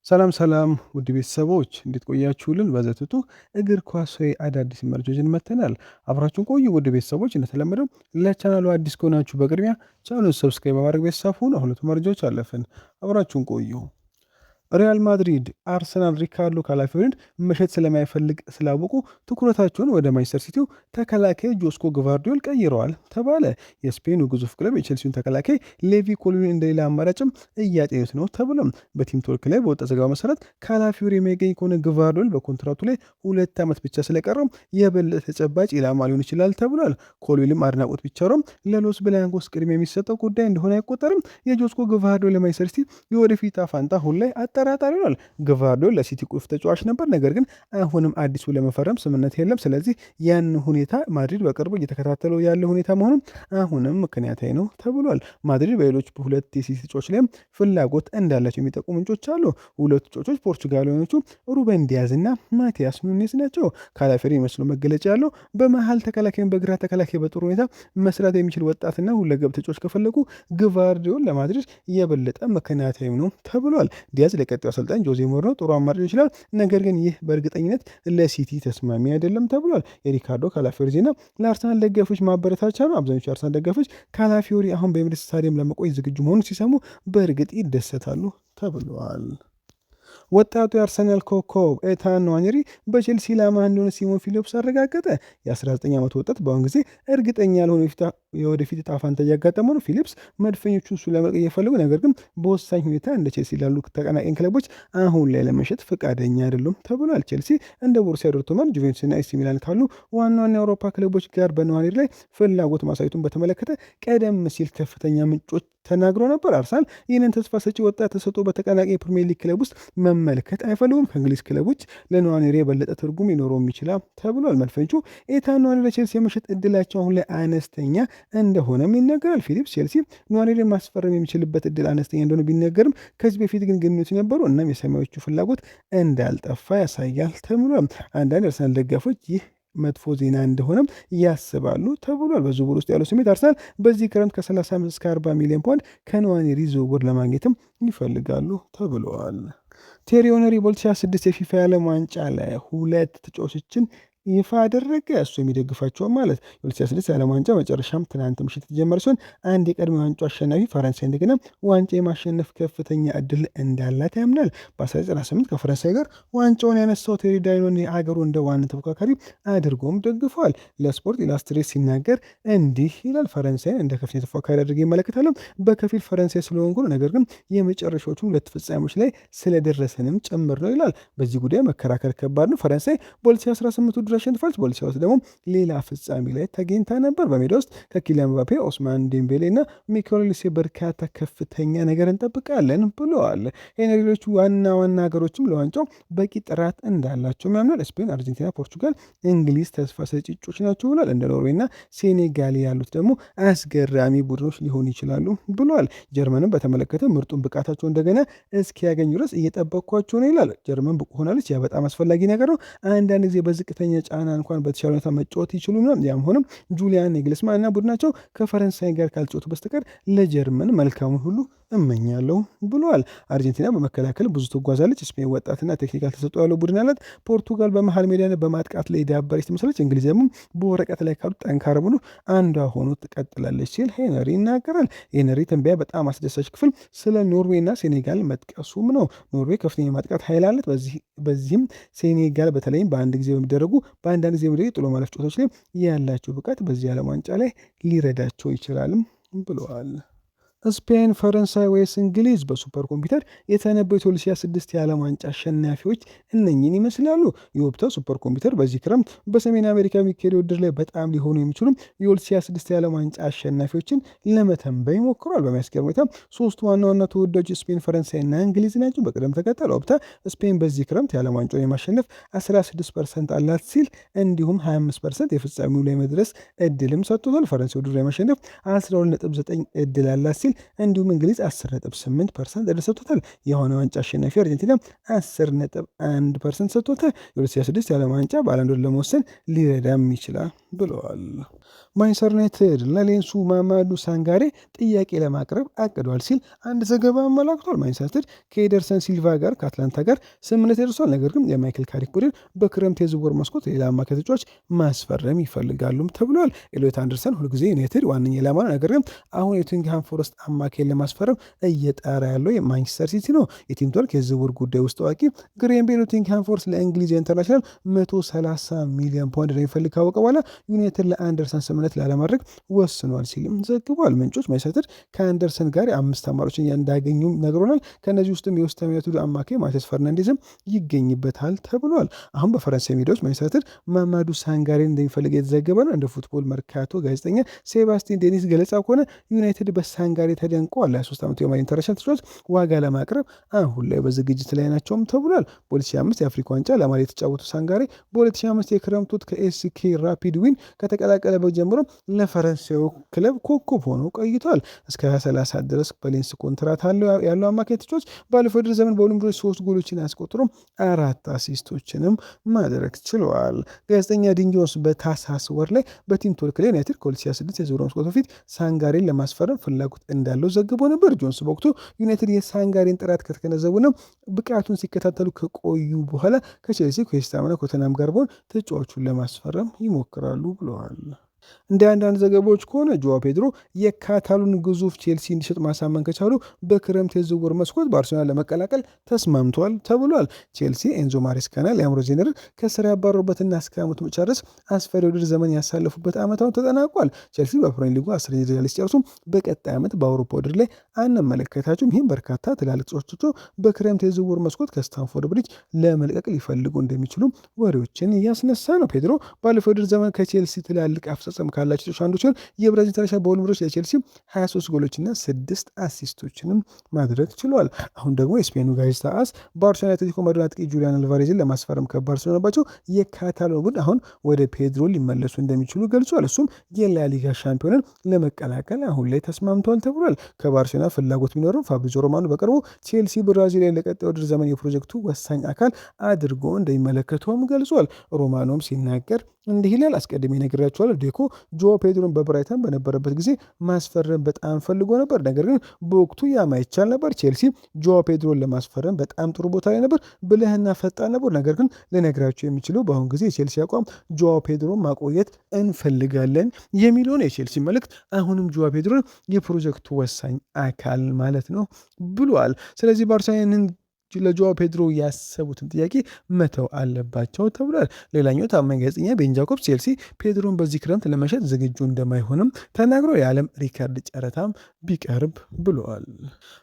ሰላም ሰላም ውድ ቤተሰቦች፣ እንዴት ቆያችሁልን? በዘትቱ እግር ኳሳዊ አዳዲስ መረጃዎችን መጥተናል። አብራችሁን ቆዩ። ውድ ቤተሰቦች፣ እንደተለመደው ለቻናሉ አዲስ ከሆናችሁ በቅድሚያ ቻናሉን subscribe በማድረግ ቤተሰብ ሁኑ። ሁለቱ መረጃዎች አለፍን። አብራችሁን ቆዩ። ሪያል ማድሪድ አርሰናል ሪካርዶ ካላፊዮሪን መሸጥ ስለማይፈልግ ስላወቁ ትኩረታቸውን ወደ ማንቸስተር ሲቲው ተከላካይ ጆስኮ ግቫርዲዮል ቀይረዋል ተባለ። የስፔኑ ግዙፍ ክለብ የቼልሲውን ተከላካይ ሌቪ ኮልዊልን እንደሌላ አማራጭም እያጤኑት ነው ተብሎም በቲም ቶልክ ላይ በወጣ ዘገባ መሰረት ካላፊዮሪ የሚገኝ ከሆነ ግቫርዲዮል በኮንትራቱ ላይ 2 ዓመት ብቻ ስለቀረው የበለጠ ተጨባጭ ኢላማ ሊሆን ይችላል ተብሏል። ኮልዊልም አድናቆት ቢቸረውም ለሎስ ብላንኮስ ቅድሚያ የሚሰጠው ጉዳይ እንደሆነ አይቆጠርም። የጆስኮ ግቫርዲዮል ለማንቸስተር ሲቲ የወደፊት ፋንታ አሁን ላይ አጠራጣሪ ሆኗል። ግቫርዲዮል ለሲቲ ቁልፍ ተጫዋች ነበር፣ ነገር ግን አሁንም አዲሱ ለመፈረም ስምምነት የለም። ስለዚህ ያን ሁኔታ ማድሪድ በቅርቡ እየተከታተለው ያለ ሁኔታ መሆኑም አሁንም ምክንያታዊ ነው ተብሏል። ማድሪድ በሌሎች ሁለት የሲቲ ተጫዋቾች ላይም ፍላጎት እንዳላቸው የሚጠቁሙ ምንጮች አሉ። ሁለቱ ተጫዋቾች ፖርቹጋላውያኖቹ ሩበን ዲያዝ እና ማቲያስ ኑኔስ ናቸው። ካላፊዮሪ የሚመስለው መገለጫ ያለው በመሀል ተከላካይን በግራ ተከላካይ በጥሩ ሁኔታ መስራት የሚችል ወጣትና ሁለገብ ተጫዋች ከፈለጉ ግቫርዲዮል ለማድሪድ የበለጠ ምክንያታዊ ነው ተብሏል። ዲያዝ ለቀጣዩ አሰልጣኝ ጆዜ ሞሪንሆ ጥሩ አማራጭ ይችላል። ነገር ግን ይህ በእርግጠኝነት ለሲቲ ተስማሚ አይደለም ተብሏል። የሪካርዶ ካላፊዮሪ ዜና ለአርሰናል ደጋፊዎች ማበረታቻ ነው። አብዛኞቹ የአርሰናል ደጋፊዎች ካላፊዮሪ አሁን በኤምሬትስ ስታዲየም ለመቆየት ዝግጁ መሆኑን ሲሰሙ በእርግጥ ይደሰታሉ ተብሏል። ወጣቱ የአርሰናል ኮከብ ኤታን ንዋኔሪ በቼልሲ ኢላማ እንደሆነ ሲሞን ፊሊፕስ አረጋገጠ። የ19 ዓመቱ ወጣት በአሁን ጊዜ እርግጠኛ ያልሆነ የወደፊት ዕጣ ፈንታ እያጋጠመው ነው። ፊሊፕስ መድፈኞቹ እሱን ለመልቀቅ እየፈለጉ፣ ነገር ግን በወሳኝ ሁኔታ እንደ ቼልሲ ላሉ ተቀናቃኝ ክለቦች አሁን ላይ ለመሸጥ ፈቃደኛ አይደሉም ተብሏል። ቼልሲ እንደ ቦሩሲያ ዶርትመንድ፣ ጁቬንቱስ እና ኤሲ ሚላን ካሉ ዋና ዋና የአውሮፓ ክለቦች ጋር በንዋኔሪ ላይ ፍላጎት ማሳየቱን በተመለከተ ቀደም ሲል ከፍተኛ ምንጮች ተናግሮ ነበር። አርሰናል ይህንን ተስፋ ሰጪ ወጣት ተሰጥኦ በተቀናቃኝ የፕሪሚየር ሊግ ክለብ ውስጥ መመልከት አይፈልጉም። ከእንግሊዝ ክለቦች ለንዋኔሪ የበለጠ ትርጉም ሊኖረው ይችላል ተብሏል። መድፈኞቹ ኤታን ንዋኔሪ ለቼልሲ የመሸጥ እድላቸው አሁን ላይ አነስተኛ እንደሆነም ይነገራል። ፊሊፕስ ቼልሲ ንዋኔሪን ማስፈረም የሚችልበት እድል አነስተኛ እንደሆነ ቢነገርም ከዚህ በፊት ግን ግንኙነት ነበሩ። እናም የሰማዮቹ ፍላጎት እንዳልጠፋ ያሳያል ተብሏል። አንዳንድ የአርሰናል ደጋፊዎች ይህ መጥፎ ዜና እንደሆነም ያስባሉ ተብሏል። በዝውውር ውስጥ ያለው ስሜት አርሰናል በዚህ ክረምት ከ35 እስከ 40 ሚሊዮን ፓውንድ ከንዋኔሪ ዝውውር ለማግኘትም ይፈልጋሉ ተብለዋል። ቴሪ ኦነሪ በ2026 የፊፋ የዓለም ዋንጫ ላይ ሁለት ተጫዋቾችን ይፋ አደረገ። እሱ የሚደግፋቸው ማለት የ2026 የዓለም ዋንጫ መጨረሻም ትናንት ምሽት የተጀመረ ሲሆን አንድ የቀድሞ ዋንጫ አሸናፊ ፈረንሳይ እንደገና ዋንጫ የማሸነፍ ከፍተኛ እድል እንዳላት ያምናል። በ1998 ከፈረንሳይ ጋር ዋንጫውን ያነሳው ቴሪ ዳይኖን የአገሩ እንደ ዋና ተፎካካሪ አድርጎም ደግፈዋል። ለስፖርት ኢላስትሬት ሲናገር እንዲህ ይላል። ፈረንሳይን እንደ ከፍተኛ ተፎካካሪ አድርጌ እመለከታለሁ። በከፊል ፈረንሳይ ስለሆንኩ ነው፣ ነገር ግን የመጨረሻዎቹ ሁለት ፍጻሜዎች ላይ ስለደረሰንም ጭምር ነው ይላል። በዚህ ጉዳይ መከራከር ከባድ ነው። ፈረንሳይ በ2018 ውድድር አሸንፋለች። በ2022 ደግሞ ሌላ ፍጻሜ ላይ ተገኝታ ነበር። በሜዳ ውስጥ ከኪሊያን ምባፔ፣ ኦስማን ዴምቤሌ እና ሚካኤል ኦሊሴ በርካታ ከፍተኛ ነገር እንጠብቃለን ብለዋል። ሌሎቹ ዋና ዋና ሀገሮችም ለዋንጫው በቂ ጥራት እንዳላቸው ያምናል። ስፔን፣ አርጀንቲና፣ ፖርቹጋል፣ እንግሊዝ ተስፋ ሰጪ እጩዎች ናቸው ብሏል። እንደ ኖርዌይ እና ሴኔጋል ያሉት ደግሞ አስገራሚ ቡድኖች ሊሆኑ ይችላሉ ብሏል። ጀርመንን በተመለከተ ምርጡን ብቃታቸው እንደገና እስኪያገኙ ድረስ እየጠበቅኳቸው ነው ይላል። ጀርመን ብቁ ሆናለች። ያ በጣም አስፈላጊ ነገር ነው። አንዳንድ ጊዜ በዝቅተኛ ጫና እንኳን በተሻለ ሁኔታ መጫወት ይችሉ። ያም ሆነም ጁሊያን ናግልስማን እና ቡድናቸው ከፈረንሳይ ጋር ካልጫወቱ በስተቀር ለጀርመን መልካሙን ሁሉ እመኛለሁ ብሏል። አርጀንቲና በመከላከል ብዙ ትጓዛለች። ስፔን ወጣትና technical ተሰጥኦ ያለው ቡድን አላት። ፖርቱጋል በመሀል ሜዳ በማጥቃት ላይ የዳበረች ትመስላለች። እንግሊዝ ደግሞ በወረቀት ላይ ካሉ ጠንካራ ቡድኑ አንዷ ሆኖ ትቀጥላለች ሲል ሄነሪ ይናገራል። የሄነሪ ትንበያ በጣም አስደሳች ክፍል ስለ ኖርዌይና ሴኔጋል መጥቀሱም ነው። ኖርዌይ ከፍተኛ የማጥቃት ኃይል አላት። በዚህም ሴኔጋል በተለይም በአንድ ጊዜ በሚደረጉ በአንዳንድ ጊዜ በሚደረጉ የጥሎ ማለፍ ጨዋታዎች ላይ ያላቸው ብቃት በዚህ ዓለም ዋንጫ ላይ ሊረዳቸው ይችላልም ብለዋል። ስፔን፣ ፈረንሳይ ወይስ እንግሊዝ? በ super computer የተነበዩት የ2026 የዓለም ዋንጫ አሸናፊዎች እነኝን ይመስላሉ። የኦፕታ super computer በዚህ ክረምት በሰሜን አሜሪካ የሚካሄድ ውድድር ላይ በጣም ሊሆኑ የሚችሉ የ2026 የዓለም ዋንጫ አሸናፊዎችን ለመተንበይ ሞክሯል። በሚያስገርም ሁኔታ ሶስቱ ዋና ዋና ተወዳጆች ስፔን፣ ፈረንሳይ እና እንግሊዝ ናቸው። በቅደም ተከተል ኦፕታ ስፔን በዚህ ክረምት የዓለም ዋንጫውን የማሸነፍ 16% አላት ሲል እንዲሁም 25% የፍጻሜው ላይ መድረስ እድልም ሰጥቶታል። ፈረንሳይ ውድድር የማሸነፍ 12.9 እድል አላት ሲል እንዲሁም እንግሊዝ 10.8% እድል ሰጥቶታል። የሆነ ዋንጫ አሸናፊ አርጀንቲና 10.1% ሰጥቶታል። የ2026 የዓለም ዋንጫ ባላንዶር ለመወሰን ሊረዳም ይችላል ብለዋል። ማንቸስተር ዩናይትድ ለሌንሱ ማማዱ ሳንጋሬ ጥያቄ ለማቅረብ አቅዷል ሲል አንድ ዘገባ አመላክቷል። ማንቸስተር ዩናይትድ ከኤደርሰን ሲልቫ ጋር ከአትላንታ ጋር ስምምነት ደርሷል። ነገር ግን የማይክል ካሪክ ቡድን በክረምት የዝውውር መስኮት ሌላ አማካይ ተጫዋች ማስፈረም ይፈልጋሉም ተብሏል። ኤሊዮት አንደርሰን ሁልጊዜ ዩናይትድ ዋነኛ ኢላማ ነው። ነገር ግን አሁን የኖቲንግሃም ፎረስት አማካይን ለማስፈረም እየጣረ ያለው የማንቸስተር ሲቲ ነው። የቲም ቶልክ የዝውውር ጉዳይ ውስጥ አዋቂ ግሬም ቤል ኖቲንግሃም ፎረስት ለእንግሊዝ international 130 ሚሊዮን ፓውንድ እንደሚፈልግ ካወቀ በኋላ ዩናይትድ ለአንደርሰን ስምምነት ላለማድረግ ወስኗል ሲልም ዘግቧል። ምንጮች ማንቸስተር ከአንደርሰን ጋር አምስት አማራጮችን እንዳገኙም ነግሮናል። ከእነዚህ ውስጥም የዌስትሃም ዩናይትዱ አማካይ ማቴዎስ ፈርናንዴዝም ይገኝበታል ተብሏል። አሁን በፈረንሳይ ሚዲያዎች ማንቸስተር ማማዱ ሳንጋሬን እንደሚፈልግ የተዘገበ ነው። እንደ ፉትቦል መርካቶ ጋዜጠኛ ሴባስቲን ዴኒስ ገለጻ ከሆነ ዩናይትድ በሳንጋሬ ተደንቋል። 23 ዓመቱ የማሊ international ተጫዋች ዋጋ ለማቅረብ አሁን ላይ በዝግጅት ላይ ናቸውም ተብሏል። በ2005 የአፍሪካ ዋንጫ ለማሊ የተጫወቱ ሳንጋሬ በ2005 የክረምቱት ከኤስኬ ራፒድ ዊን ከተቀላቀለበት ጀምሮ ለፈረንሳዩ ክለብ ኮከብ ሆኖ ቆይቷል። እስከ 2030 ድረስ በሌንስ ኮንትራት ያለው አማካይ ተጫዋች ባለፈው ውድድር ዘመን በሁሉም ውድድሮች 3 ጎሎችን አስቆጥሮ 4 assist ኦችንም ማድረግ ችለዋል። ጋዜጠኛ ዲን ጆንስ በታህሳስ ወር ላይ በቲም ቶልክ ላይ ዩናይትድ ከ2026 የዝውውር መስኮት በፊት ሳንጋሬን ለማስፈረም ፍላጎት እንዳለው ዘግቦ ነበር። ጆንስ በወቅቱ ዩናይትድ የሳንጋሬን ጥራት ከተገነዘቡና ብቃቱን ሲከታተሉ ከቆዩ በኋላ ከቼልሲ፣ ከዌስትሃምና ከቶተንሃም ጋር በሆን ተጫዋቹን ለማስፈረም ይሞክራሉ ብለዋል። እንደ አንዳንድ ዘገባዎች ከሆነ ጆዋ ፔድሮ የካታሉን ግዙፍ ቼልሲ እንዲሸጥ ማሳመን ከቻሉ በክረምት የዝውውር መስኮት ባርሴሎና ለመቀላቀል ተስማምቷል ተብሏል። ቼልሲ ኤንዞ ማሬስካና ሊያንድሮ ሮዜኒየርን ከስራ ያባረሩበትና እስከ ዓመቱ መጨረስ አስፈሪ ውድድር ዘመን ያሳለፉበት ዓመታውን ተጠናቋል። ቼልሲ በፕሪሚየር ሊጉ 10ኛ ደረጃ ላይ ሲጨርሱ በቀጣይ ዓመት በአውሮፓ ውድድር ላይ አንመለከታቸውም። ይህም በርካታ ትላልቅ ተጫዋቾች በክረምት የዝውውር መስኮት ከስታንፎርድ ብሪጅ ለመልቀቅ ሊፈልጉ እንደሚችሉ ወሬዎችን እያስነሳ ነው። ፔድሮ ባለፈው ውድድር ዘመን ከቼልሲ ትላልቅ አፈጻጸም ካላቸው ተጫዋቾች አንዱ ሲሆን የብራዚል international በሁሉም ውድድሮች ለቼልሲ 23 ጎሎችና 6 assist ኦችንም ማድረግ ችሏል። አሁን ደግሞ የስፔኑ ጋዜጣ አስ ባርሴሎና አትሌቲኮ ማድሪድ አጥቂ ጁሊያን አልቫሬዝን ለማስፈረም ከባድ ስለሆነባቸው የካታሎን ቡድን አሁን ወደ ፔድሮ ሊመለሱ እንደሚችሉ ገልጿል። እሱም የላሊጋ ሻምፒዮንን ለመቀላቀል አሁን ላይ ተስማምቷል ተብሏል። ከባርሴሎና ፍላጎት ቢኖርም ፋብሪዞ ሮማኖ በቅርቡ ቼልሲ ብራዚላዊ ለቀጣዩ ውድድር ዘመን የፕሮጀክቱ ወሳኝ አካል አድርጎ እንደሚመለከተውም ገልጿል። ሮማኖም ሲናገር እንዲህ ይላል። አስቀድሜ ነግሬያቸዋለሁ። ዴኮ ጆ ፔድሮን በብራይተን በነበረበት ጊዜ ማስፈረም በጣም ፈልጎ ነበር። ነገር ግን በወቅቱ ያ ማይቻል ነበር። ቼልሲ ጆ ፔድሮን ለማስፈረም በጣም ጥሩ ቦታ ላይ ነበር፣ ብልህና ፈጣን ነበር። ነገር ግን ልነግራቸው የሚችለው በአሁን ጊዜ የቼልሲ አቋም ጆ ፔድሮን ማቆየት እንፈልጋለን የሚለውን የቼልሲ መልእክት አሁንም ጆ ፔድሮን የፕሮጀክቱ ወሳኝ አካል ማለት ነው ብሏል። ስለዚህ ባርሳ ይህንን ለጆዋ ፔድሮ ያሰቡትን ጥያቄ መተው አለባቸው ተብሏል። ሌላኛው ታማኝ ጋዜጠኛ ቤን ጃኮብስ ቼልሲ ፔድሮን በዚህ ክረምት ለመሸጥ ዝግጁ እንደማይሆንም ተናግሮ የዓለም ሪከርድ ጨረታም ቢቀርብ ብለዋል።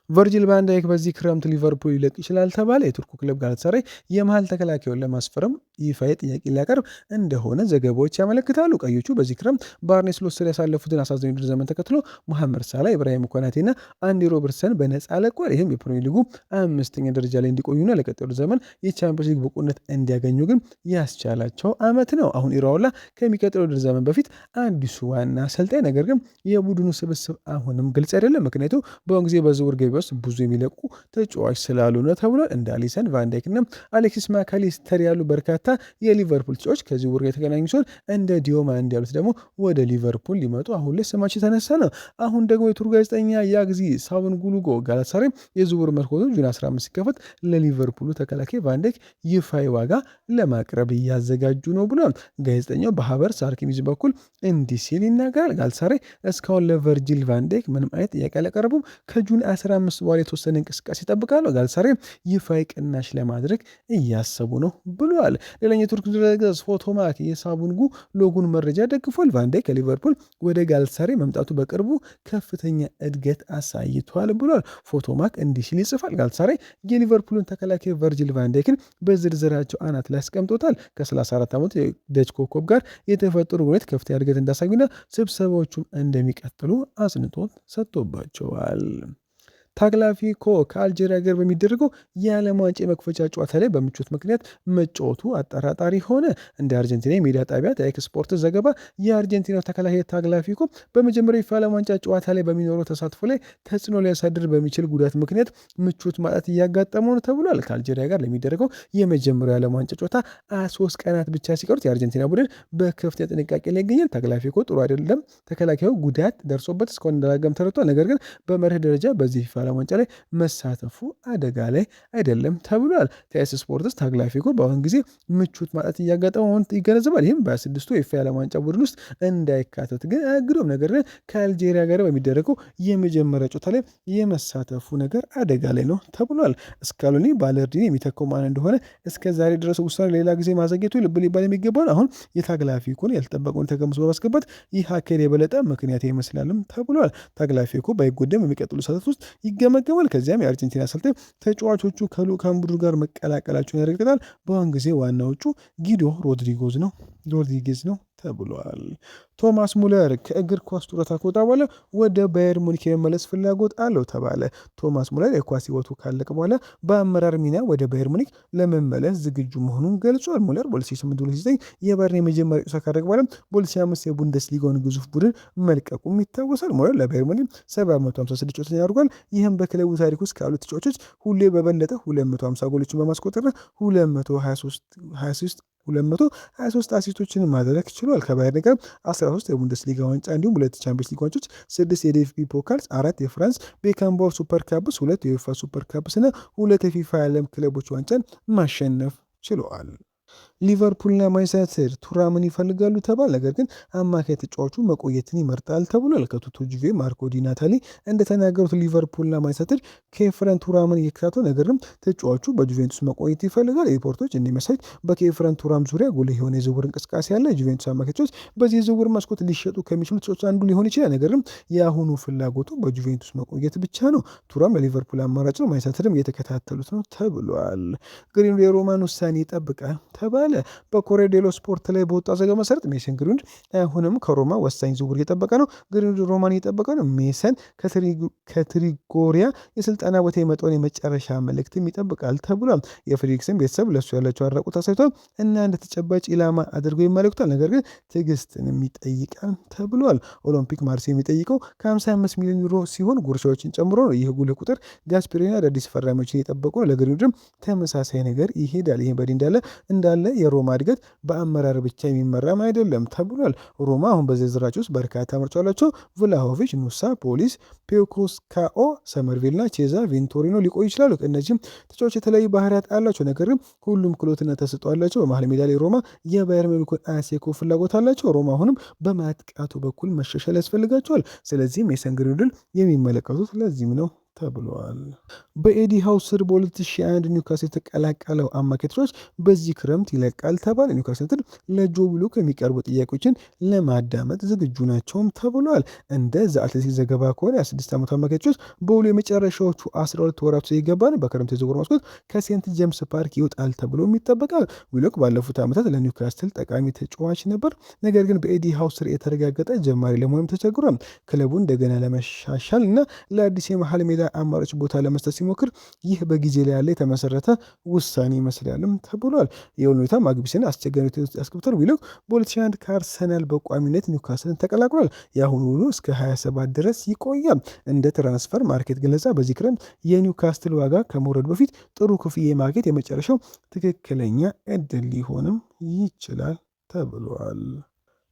ቨርጂል ቫንዳይክ በዚህ ክረምት ሊቨርፑል ሊለቅ ይችላል ተባለ። የቱርኩ ክለብ ጋላታሳራይ የመሃል ተከላካዩን ለማስፈረም ይፋ ጥያቄ ሊያቀርብ እንደሆነ ዘገባዎች ያመለክታሉ። ቀዮቹ በዚህ ክረምት በአርኔ ስሎት ስር ያሳለፉትን አሳዛኝ ውድድር ዘመን ተከትሎ መሐመድ ሳላ፣ ኢብራሂም ኮናቴና አንዲ ሮበርትሰን በነፃ ለቋል። ይህም የፕሪሚየር ሊጉ 5ኛ ደረጃ ላይ እንዲቆዩና ለቀጣዩ ዘመን የቻምፒዮንስ ሊግ ብቁነት እንዲያገኙ ግን ያስቻላቸው ዓመት ነው። አሁን ኢራኦላ ከሚቀጥለው ውድድር ዘመን በፊት አዲሱ ዋና አሰልጣኝ፣ ነገር ግን የቡድኑ ስብስብ አሁንም ግልጽ አይደለም። ምክንያቱም በአሁን ጊዜ በዝውውር ገበያ ውስጥ ብዙ የሚለቁ ተጫዋች ስላልሆነ ተብሏል። እንደ አሊሰን፣ ቫንዳይክ እና አሌክሲስ ማካሊስተር ያሉ በርካታ የሊቨርፑል ተጫዋች ከዝውውር ጋር የተገናኙ ሲሆን እንደ ዲዮማንድ ያሉት ደግሞ ወደ ሊቨርፑል ሊመጡ አሁን ላይ ስማቸው የተነሳ ነው። አሁን ደግሞ የቱርክ ጋዜጠኛ ያግዚ ሳቡንጉሉጎ ጋላታሳራይ የዝውውር መስኮቱ June 15 ሲከፈት ለሊቨርፑሉ ተከላካይ ቫንዳይክ ይፋዊ ዋጋ ለማቅረብ እያዘጋጁ ነው ብሏል። ጋዜጠኛው በሀበር ሳርኪሚዝ በኩል እንዲህ ሲል ይናገራል። ጋላታሳራይ እስካሁን ለቨርጂል ቫንዳይክ ምንም አይነት ጥያቄ አላቀረቡም። ከ June 15 በኋላ የተወሰነ እንቅስቃሴ ይጠብቃሉ። ጋላታሳራይ ይፋዊ ቅናሽ ለማድረግ እያሰቡ ነው ብሏል። ሌላኛው የቱርክ ድረገጽ ፎቶማክ የሳቡንጉ ሎጉን መረጃ ደግፏል። ቫንዳይክ ከሊቨርፑል ወደ ጋላታሳራይ መምጣቱ በቅርቡ ከፍተኛ እድገት አሳይቷል ብሏል። ፎቶማክ እንዲህ ሲል ይጽፋል። ጋላታሳራይ የሊቨርፑልን ተከላካይ ቨርጂል ቫንዳይክን በዝርዝራቸው አናት ላይ አስቀምጦታል። ከ34 ዓመቱ የደች ኮከብ ጋር የተፈጠሩ ሁኔታ ከፍተኛ እድገት እንዳሳዩና ስብሰባዎቹም እንደሚቀጥሉ አጽንቶት ሰጥቶባቸዋል። ታግላፊኮ ከአልጄሪያ ጋር በሚደረገው የዓለም ዋንጫ የመክፈቻ ጨዋታ ላይ በምቾት ምክንያት መጫወቱ አጠራጣሪ ሆነ። እንደ አርጀንቲና የሚዲያ ጣቢያ ቲአይክ ስፖርት ዘገባ የአርጀንቲናው ተከላካይ ታግላፊኮ በመጀመሪያው የፊፋ ዓለም ዋንጫ ጨዋታ ላይ በሚኖረው ተሳትፎ ላይ ተጽዕኖ ሊያሳድር በሚችል ጉዳት ምክንያት ምቾት ማጣት እያጋጠመው ነው ተብሏል። ከአልጄሪያ ጋር ለሚደረገው የመጀመሪያው የዓለም ዋንጫ ጨዋታ 3 ቀናት ብቻ ሲቀሩት የአርጀንቲና ቡድን በከፍተኛ ጥንቃቄ ላይ ይገኛል። ታግላፊኮ ጥሩ አይደለም። ተከላካዩ ጉዳት ደርሶበት እስካሁን እንዳላገገመ ተረድቷል። ነገር ግን በመርህ ደረጃ በዚህ ፊፋ ዓለም ዋንጫ ላይ መሳተፉ አደጋ ላይ አይደለም ተብሏል። ቲአይሲ ስፖርትስ ታግላፊኮ በአሁን ጊዜ ምቾት ማጣት እያጋጠመው መሆኑን ይገነዘባል። ይህም በ26ቱ የፊፋ የዓለም ዋንጫ ቡድን ውስጥ እንዳይካተት ግን አያግደውም። ነገር ግን ከአልጄሪያ ጋር በሚደረገው የመጀመሪያ ጨዋታ ላይ የመሳተፉ ነገር አደጋ ላይ ነው ተብሏል። ስካሎኒ ባለርዲን የሚተካው ማን እንደሆነ እስከ ዛሬ ድረስ ውሳኔ ሌላ ጊዜ ማዘግየቱ ልብ ሊባል የሚገባውን አሁን የታግላፊኮን ያልተጠበቀውን ተገምሶ በማስገባት ይህ አካሄድ የበለጠ ምክንያት ይመስላልም ተብሏል። ታግላፊኮ ባይጎደም የሚቀጥሉ ሰዓታት ውስጥ ይገመገማል። ከዚያም የአርጀንቲና አሰልጣኝ ተጫዋቾቹ ከልዑካን ቡድኑ ጋር መቀላቀላቸውን ያረጋግጣል። በአሁን ጊዜ ዋናዎቹ ጊዶ ሮድሪጌዝ ነው ተብሏል። ቶማስ ሙለር ከእግር ኳስ ጡረታ ከወጣ በኋላ ወደ ባየር ሙኒክ የመመለስ ፍላጎት አለው ተባለ። ቶማስ ሙለር የኳስ ሕይወቱ ካለቀ በኋላ በአመራር ሚና ወደ ባየር ሙኒክ ለመመለስ ዝግጁ መሆኑን ገልጿል። ሙለር በ2008/2009 የባየርን የመጀመሪያ ጨዋታ ካደረገ በኋላ በ2005 የቡንደስሊጋውን ግዙፍ ቡድን መልቀቁም ይታወሳል። ሙለር ለባየር ሙኒክ 756 ጨዋታዎችን አድርጓል። ይህም በክለቡ ታሪክ ውስጥ ካሉ ተጫዋቾች ሁሌ በበለጠ 250 ጎሎችን በማስቆጠር 223 አሲስቶችን ማድረግ ችሏል። ከባየርን ጋር 13 የቡንደስሊጋ ዋንጫ እንዲሁም ሁለት ቻምፒየንስ ሊግ ዋንጫዎች፣ ስድስት የዲኤፍቢ ፖካልስ፣ አራት የፍራንስ ቤከንባወር ሱፐር ካፕስ፣ ሁለት የዩኤፋ ሱፐር ካፕስ እና ሁለት የፊፋ የዓለም ክለቦች ዋንጫን ማሸነፍ ችለዋል። ሊቨርፑልና ማንቸስተር ዩናይትድ ቱራምን ይፈልጋሉ ተባለ። ነገር ግን አማካይ ተጫዋቹ መቆየትን ይመርጣል ተብሏል። ከቱቶ ጁቬ ማርኮ ዲ ናታሊ እንደተናገሩት ሊቨርፑልና ማንቸስተር ዩናይትድ ኬፍረን ቱራምን እየተከታተሉ፣ ነገር ግን ተጫዋቹ በጁቬንቱስ መቆየት ይፈልጋል። ሪፖርቶች እንደሚያሳዩት በኬፍረን ቱራም ዙሪያ ጉልህ የሆነ የዝውውር እንቅስቃሴ አለ። የጁቬንቱስ አማካይ ተጫዋች በዚህ የዝውውር መስኮት ሊሸጡ ከሚችሉ ተጫዋቾች አንዱ ሊሆን ይችላል። ነገር ግን የአሁኑ ፍላጎቱ በጁቬንቱስ መቆየት ብቻ ነው። ቱራም ለሊቨርፑል አማራጭ ነው። ማንቸስተር ዩናይትድም እየተከታተሉት ነው ተብሏል። ግሪንውድ የሮማን ውሳኔ ይጠብቃል ተባለ። በኮሬ ዴሎ ስፖርት ላይ በወጣ ዘገባ መሰረት ሜሰን ግሪንውድ አሁንም ከሮማ ወሳኝ ዝውውር እየጠበቀ ነው። ግሪንውድ ሮማን እየጠበቀ ነው። ሜሰን ከትሪጎሪያ የስልጠና ቦታ የመጣውን የመጨረሻ መልእክትም ይጠብቃል ተብሏል። የፍሬድሪክስን ቤተሰብ ለእሱ ያላቸው አድናቆት አሳይቷል እና እንደ ተጨባጭ ኢላማ አድርገው ይመለከቱታል። ነገር ግን ትዕግስትንም ይጠይቃል ተብሏል። ኦሎምፒክ ማርሴ የሚጠይቀው ከ55 ሚሊዮን ዩሮ ሲሆን ጉርሻዎችን ጨምሮ ነው። ይህ ጉልህ ቁጥር ጋስፔሪኒ አዳዲስ ፈራሚዎችን እየጠበቁ ነው። ለግሪንውድም ተመሳሳይ ነገር ይሄዳል። ይህ በእንዲህ እንዳለ የሮማ እድገት በአመራር ብቻ የሚመራም አይደለም ተብሏል። ሮማ አሁን በዝርዝራቸው ውስጥ በርካታ ምርጫ አላቸው። ቭላሆቪች፣ ኑሳ፣ ፖሊስ፣ ፔኮስካኦ፣ ሰመርቪልና ቼዛ ቬንቶሪኖ ሊቆዩ ይችላሉ። እነዚህም ተጫዋቾች የተለያዩ ባህሪያት አላቸው፣ ነገር ግን ሁሉም ክህሎትና ተሰጥኦ አላቸው። በመሀል ሜዳ ላይ ሮማ የባየር ሙኒኩን አሴኮ ፍላጎት አላቸው። ሮማ አሁንም በማጥቃቱ በኩል መሻሻል ያስፈልጋቸዋል። ስለዚህም ሜሰን ግሪንውድን የሚመለከቱት ለዚህም ነው ተብሏል። በኤዲ ሃው ስር በ2001 ኒውካስል የተቀላቀለው አማካይ ተጫዋች በዚህ ክረምት ይለቃል ተባለ። ኒውካስል ለጆ ዊሎክ የሚቀርቡ ጥያቄዎችን ለማዳመጥ ዝግጁ ናቸውም ተብሏል። እንደ ዘ አትሌቲክ ዘገባ ከሆነ የ26 ዓመቱ አማካይ ተጫዋች በውሉ የመጨረሻዎቹ 12 ወራት ውስጥ ይገባል። በክረምት የዝውውር መስኮት ከሴንት ጄምስ ፓርክ ይወጣል ተብሎም ይጠበቃል። ዊሎክ ባለፉት ዓመታት ለኒውካስትል ጠቃሚ ተጫዋች ነበር። ነገር ግን በኤዲ ሃው ስር የተረጋገጠ ጀማሪ ለመሆንም ተቸግሯል። ክለቡ እንደገና ለመሻሻል እና ለአዲስ የመሀል ሜዳ አማራጭ ቦታ ለመስጠት ሲሞክር ይህ በጊዜ ላይ ያለ የተመሰረተ ውሳኔ ይመስላልም ተብሏል። የሁኔታ ማግቢስን አስቸጋሪ ውስጥ ያስገብቷል። ዊሎክ በ2001 ከአርሰናል በቋሚነት ኒውካስልን ተቀላቅሏል። የአሁኑ ውሉ እስከ 27 ድረስ ይቆያል። እንደ ትራንስፈር ማርኬት ገለጻ በዚህ ክረምት የኒውካስትል ዋጋ ከመውረዱ በፊት ጥሩ ክፍያ የማግኘት የመጨረሻው ትክክለኛ እድል ሊሆንም ይችላል ተብሏል።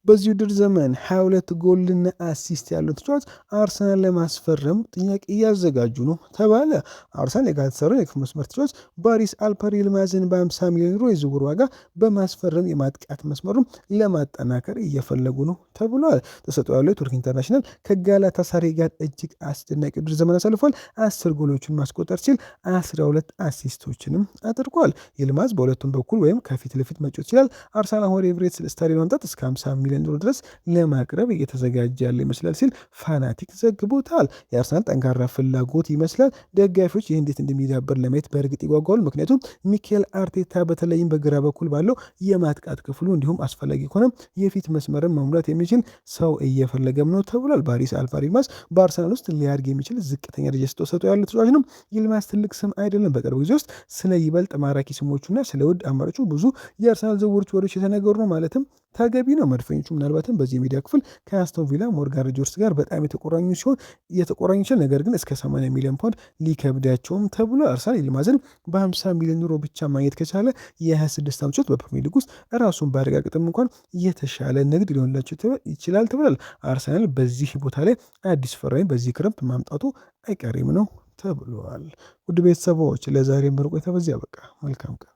በዚህ ውድድር ዘመን 22 ጎልና assist ያለው ተጫዋች አርሰናል ለማስፈረም ጥያቄ እያዘጋጁ ነው ተባለ። አርሰናል የጋላታሳራይን የክፍ መስመር ተጫዋች ባሪስ አልፐር ይልማዝን በ50 ሚሊዮን ዩሮ የዝውውር ዋጋ በማስፈረም የማጥቃት መስመሩን ለማጠናከር እየፈለጉ ነው ተብሏል። ተሰጥኦ ያለው የቱርክ international ከጋላታሳራይ ጋር እጅግ አስደናቂ ውድድር ዘመን አሳልፏል። 10 ጎሎችን ማስቆጠር ሲል 12 assist ኦችንም አድርጓል። ይልማዝ በሁለቱም በኩል ወይም ከፊት ለፊት መጫወት ይችላል። አርሰናል ወደ ኤምሬትስ ስታዲየም ማምጣት እስከ 50 ሚሊዮን ሚሊዮን ዩሮ ድረስ ለማቅረብ እየተዘጋጀ ያለ ይመስላል ሲል ፋናቲክ ዘግቦታል። የአርሰናል ጠንካራ ፍላጎት ይመስላል። ደጋፊዎች ይህ እንዴት እንደሚዳበር ለማየት በእርግጥ ይጓጓሉ። ምክንያቱም ሚኬል አርቴታ በተለይም በግራ በኩል ባለው የማጥቃት ክፍሉ እንዲሁም አስፈላጊ ከሆነ የፊት መስመርን መሙላት የሚችል ሰው እየፈለገም ነው ተብሏል። ባሪስ አልፓር ይልማዝ በአርሰናል ውስጥ ሊያድግ የሚችል ዝቅተኛ ደረጃ ተሰጥኦ ያለው ተጫዋች ነው። ይልማዝ ትልቅ ስም አይደለም። በቅርብ ጊዜ ውስጥ ስለ ይበልጥ ማራኪ ስሞቹና ስለ ውድ አማራጩ ብዙ የአርሰናል ዝውውሮች ወሬዎች የተነገሩ ነው ማለትም ተገቢ ነው። መድፈኞቹ ምናልባትም በዚህ የሜዳ ክፍል ከአስቶን ቪላ ሞርጋን ሮጀርስ ጋር በጣም የተቆራኙ ሲሆን የተቆራኙ ይችላል። ነገር ግን እስከ 80 ሚሊዮን ፓውንድ ሊከብዳቸውም ተብሎ አርሰናል ይልማዝን በ50 ሚሊዮን ዩሮ ብቻ ማግኘት ከቻለ የ26 ዓመት በፕሪሚየር ሊግ ውስጥ ራሱን ባረጋግጥም እንኳን የተሻለ ንግድ ሊሆንላቸው ይችላል ተብሏል። አርሰናል በዚህ ቦታ ላይ አዲስ ፈራሚ በዚህ ክረምት ማምጣቱ አይቀሬም ነው ተብሏል። ውድ ቤተሰቦች ለዛሬ ምርቆ ቆይታ በዚህ አበቃ። መልካም ቀን።